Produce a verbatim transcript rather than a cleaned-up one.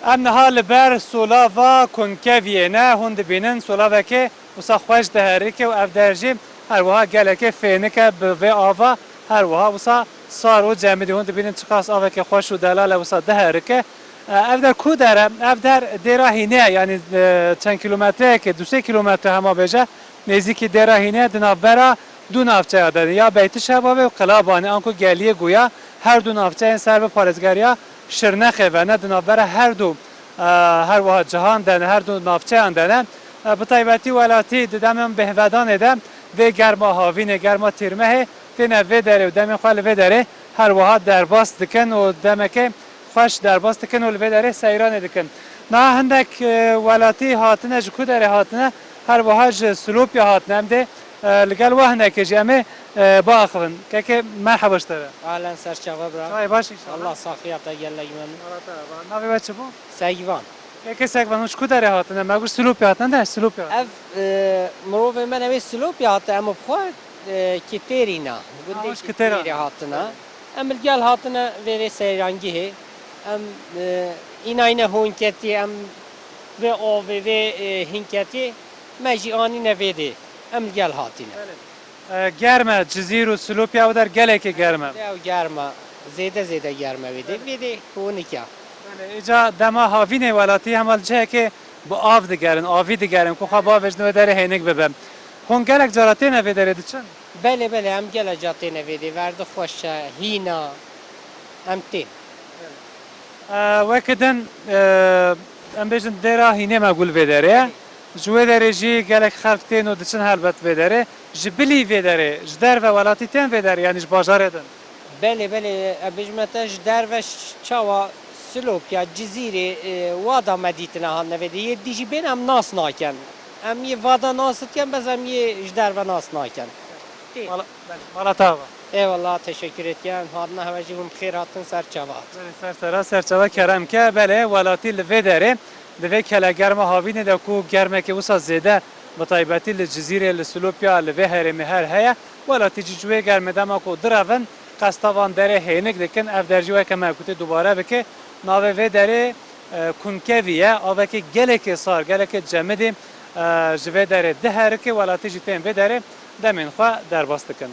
Em niha li ber solava Kunkeviyê ne, hûn dibînin solavekê wisa xweş diherike û ev der jî her wiha gelekê fênik e bi vê ava, her wiha wisa sar û cemidî. Hûn dibînin çiqas avekê xweş û delal e wisa diherike. E, ev der ku der e? Ev der dêra Hînê ye, yanî, e, çend kîlometreyekê, du sê kîlometre hema bêje, nêzîkî dêra Hînê ye, di navbera du navçeya de ne, ya Beytişebabê û Qilabanê, anku geliyê Guya, her du navçeyên ser bi parêzgeriya Şirnexê ve ne, di navbera her du, e, her wiha cihan de ne, her du navçeyan de ne. E, bi taybetî welatî di demên bêhvedanê de vê germa havînê, germa tîrmehê têne vê derê û demên xwe li vê derê her wiha derbas dikin û demekê xweş derbas dikin û li vê derê seyranê dikin. Niha hindek, e, welatî hatine, ji ku derê hatine, her wiha ji Silopya hatine. Em dê, e, li gel we hinekê jî em ê, e, biaxivin. Kekê, merheba ji te re. Ahlen, ser çava bira. Çayê baş inşallah. Allah saxiya te gelek min. Allah te ba. Navê we çi bû? Segvan. Kekê Segvan, hûn ji ku derê hatine? Me got Silopya hatine, de Silopya hatine. Ev, e, mirovê me newê Silopya hatine, em bi xwe, e, Kitêrî ne. Gundê Ha, hûn ji Kitêra. Kitêrê hatine. Em li gel hatine vê rê seyrangihê. Em, e, înayne hûn ketî, em vê avê, vê, e, hîn ketî, me jî anîne vê dê. Em li gel hatine. Belê. E, germ e, Cizîr û Silopya û der gelekê germ e. Ew germ e. Zêde zêde germ e vê dê. Belê. Vê dê hûnik e. Belê, îca dema havînê welatî hema li cihekê bi av digerin, avî digerin, ku xwe bavêjin wê derê hênik bibe. Hûn gelek cara têne vê derê diçin? Belê, belê, em gelek ca têne vê dê. Verdi xweş e, hîn e. Em tên. E, weke din, e, em bêjin dêra Hînê me got li vê derê ye. Ji wê derê jî gelek xelk tên û diçin helbet vê derê. Ji bilî vê derê, ji derve welatî tên vê derê, yanî ji bajarê din? Belê, belê, e, bêjime te ji derve ş-, çawa Silopya, Cizîrê, e, wada me dîtine hatine vê dê. Yê dî jî bên em nas nakin. Em yê vada nas dikin, bes em yê ji derve nas nakin. Tê. Mala, belê, mala te ava. Eyvallah, teşekkür etken. Hatine heve jî hûn bi xêr hatin ser çava. Belê, ser sera, ser çava kerem ke. Belê, welatî li vê derê, di vê kele germa havînê de ku germekê wisa zêde, bi taybetî li Cizîrê, li Silopya, li vê herêmê her heye. Welatî jî ji wê germê dema ku direvin, qesta van derê hênik dikin. Ev der jî weke me gotî dubare bike. Navê vê derê, e, Kunkevî ye. Avekê gelekê sar, gelekê cemidî, e, ji vê derê diherike. Welatî jî tên vê derê demên xwe derbas dikin.